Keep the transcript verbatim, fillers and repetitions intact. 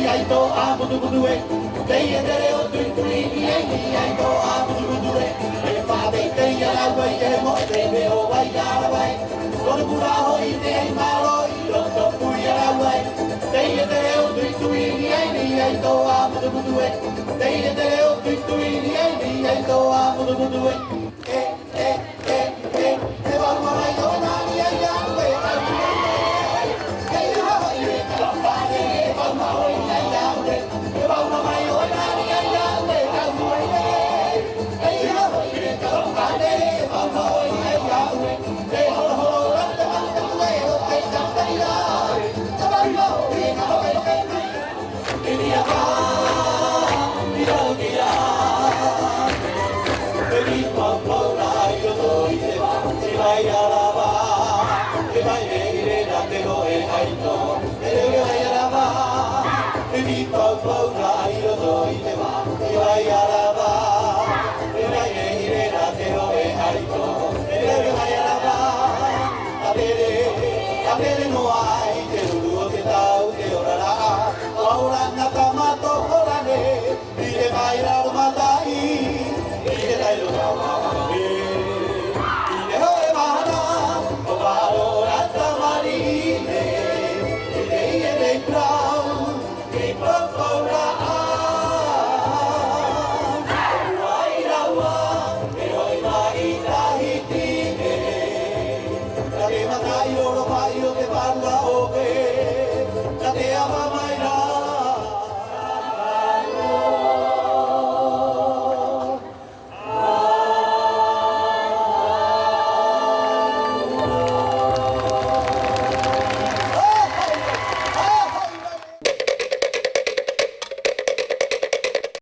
Ai tō ʻāmudugudu ē, teie te reo tuitui i niʻa i niʻa i tō ʻāmudugudu ē. E faʻateitei ia rāua i te moʻe, te mea ʻo vai ia rāua ē. Tō Nukuraʻa hoʻi i te ʻai mālō i roto pū ia rāua ē. Teie te reo tuitui i niʻa i niʻa i tō ʻāmudugudu ē. Teie te reo tuitui i niʻa i niʻa i tō ʻāmudugudu ē. E, e, e, e, e vau mai o nā niʻa i a koe, au i a koe. E i a koe, e ka pare, e vau mai o nā niʻa i a koe. E vau mai o nā niʻa i a koe, au i a koe. E i a koe, e ka pare, e vau mai o nā niʻa i a koe. E horo, horo, rata, rata, koe, o kai, kai, kai, a. E vau mai o nā niʻa i a koe. I niʻa, i roto ia. E rīpaupau rā i roto i te vā, e vai ʻarava. E vai nei i reira te roʻe ʻaito, e rere vai ʻarava. E rīpaupau rā i roto i te vā, e vai ʻarava. E vai nei i reira te roʻe ʻaito, e rere vai ʻarava. ʻA tere, ʻa tere noa i te ruru o te tau, te oraraʻa. ʻUa ora na tā mātou ora nei, i te vai raro mataʻi, i te tairo raro mataʻi. I te hōʻē mahana, ʻo varo rā tamariʻi nei, i te ie nei parau, i Papauraʻa. ʻUa ʻai rāua, e hoʻi mai i Tahiti nei. Nā te mataʻi roro paʻi o te parau o te